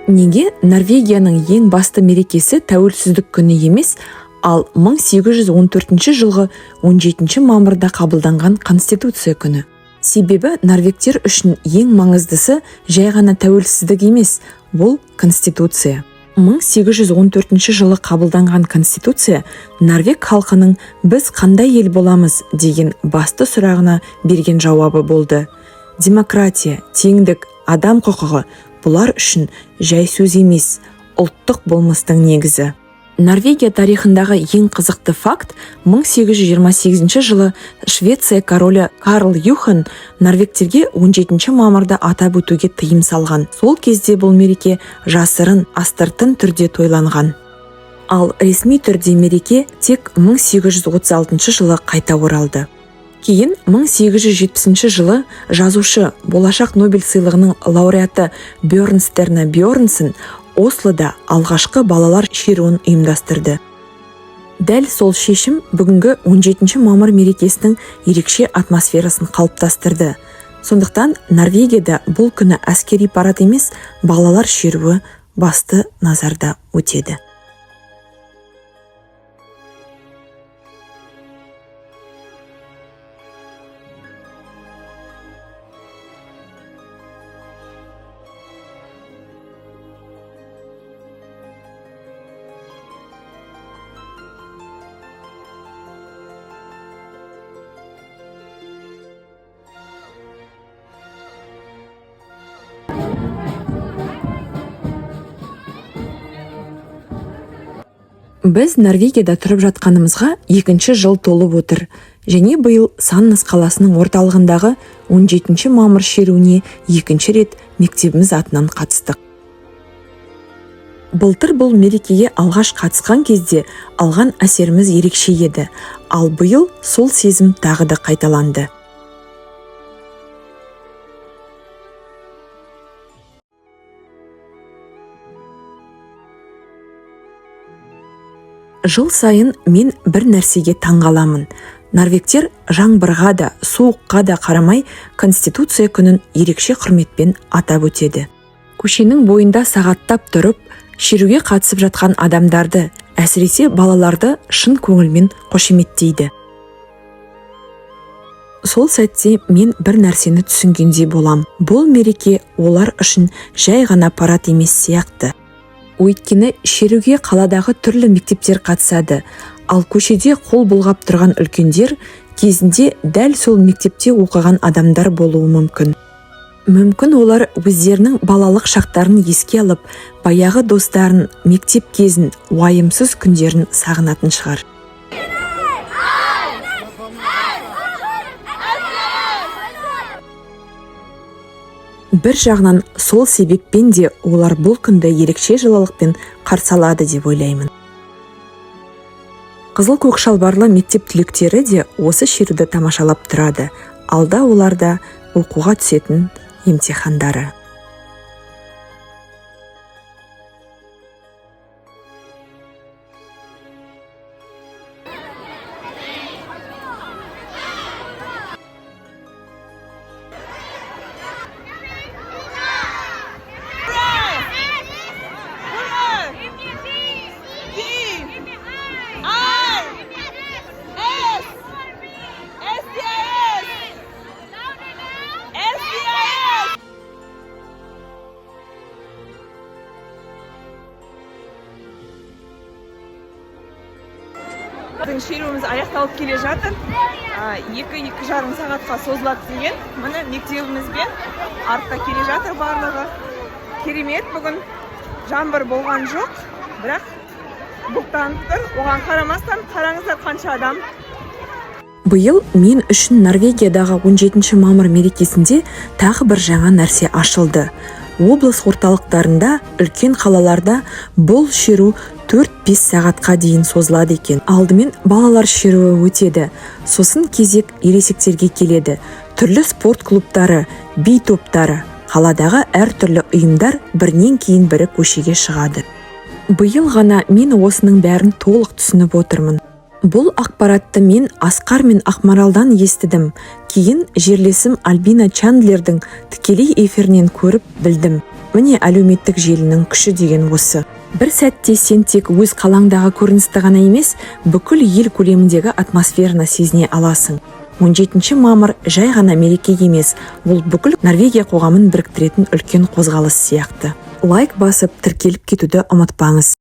Неге Норвегияның ең басты мерекесі тәуелсіздік күні емес, ал 1814 жылғы 17 мамырда қабылданған Конституция күні? Себебі норвегтер үшін ең маңыздысы жай ғана тәуелсіздік емес, бұл Конституция. 1814 жылы қабылданған Конституция норвег халқының «біз қандай ел боламыз» деген басты сұрағына берген жауабы болды. Демократия, теңдік, адам құқығы бұлар үшін жай сөз емес, ұлттық болмыстың негізі. Норвегия тарихындағы ең қызықты факт: 1828 жылы Швеция королі Карл Юхан норвегтерге 17 мамырды атап өтуге тыйым салған. Сол кезде бұл мереке жасырын, астыртын түрде тойланған. Ал ресми түрде мереке тек 1836 жылы қайта оралды. Кейін 1870 жылы жазушы, болашақ Нобель сыйлығының лауреаты Бьорнстерна Бьорнсен Ослода алғашқы балалар шеруін ұйымдастырды. Дәл сол шешім бүгінгі 17 мамыр мерекесінің ерекше атмосферасын қалыптастырды. Сондықтан Норвегияда бұл күні әскери парад емес, балалар шеруі басты назарда өтеді. Біз Норвегияда тұрып жатқанымызға екінші жыл толып отыр және биыл Саннес қаласының орталығындағы 17 мамыр шеруіне екінші рет мектебіміз атынан қатыстық. Былтыр бұл мерекеге алғаш қатысқан кезде алған әсеріміз ерекше еді, ал биыл сол сезім тағы да қайталанды. Жыл сайын мен бір нәрсеге таңғаламын: норвегтер жаңбырға да, суыққа да қарамай, Конституция күнін ерекше құрметпен атап өтеді. Көшенің бойында сағаттап тұрып шеруге қатысып жатқан адамдарды, әсіресе балаларды шын көңілмен қошеметтейді. Сол сәтте мен бір нәрсені түсінгендей болам: бұл мереке олар үшін жай ғана парад емес сияқты. Өйткені шеруге қаладағы түрлі мектептер қатысады, ал көшеде қол бұлғап тұрған үлкендер кезінде дәл сол мектепте оқыған адамдар болуы мүмкін. Мүмкін, олар өздерінің балалық шақтарын еске алып, баяғы достарын, мектеп кезін, уайымсыз күндерін сағынатын шығар. Бір жағынан, сол себеппен де олар бұл күнді ерекше жылылықпен қарсы алады деп ойлаймын. Қызыл көк шалбарлы мектеп түлектері де осы шеруді тамашалап тұрады. Алда оларда оқуға түсетін емтихандары. Ура! D I S S D I S S D I S. Біздің шеруіміз аяқталып келе жатыр. 2-2,5 сағатқа созылады деген. Міне, мектебімізбен артта келе жатыр барлығы. Керемет, бүгін жаңбыр болған жоқ, бірақ бұлттанып тұр. Оған қарамастан, қараңыздар, қанша адам. Биыл мен үшін Норвегиядағы 17 мамыр мерекесінде тағы бір жаңа нәрсе ашылды. Облыс орталықтарында, үлкен қалаларда бұл шеру 4-5 сағатқа дейін созылады екен. Алдымен балалар шеруі өтеді, сосын кезек ересектерге келеді. Түрлі спорт клубтары, би топтары, қаладағы әртүрлі ұйымдар бірінен кейін бірі көшеге шығады. Биыл ғана мен осының бәрін толық түсініп отырмын. Бұл ақпаратты мен Асқар мен Ақмаралдан естідім, кейін жерлесім Альбина Чандлердің тікелей эфирінен көріп білдім. Міне, әлеуметтік желінің күші деген осы. Бір сәтте сен тек өз қалаңдағы көріністі ғана емес, бүкіл ел көлеміндегі атмосфераны сезіне аласың. 17 мамыр жай ғана мереке емес, бұл бүкіл Норвегия қоғамын біріктіретін үлкен қозғалыс сияқты. Лайк басып, тіркеліп кетуді ұмытпаңыз.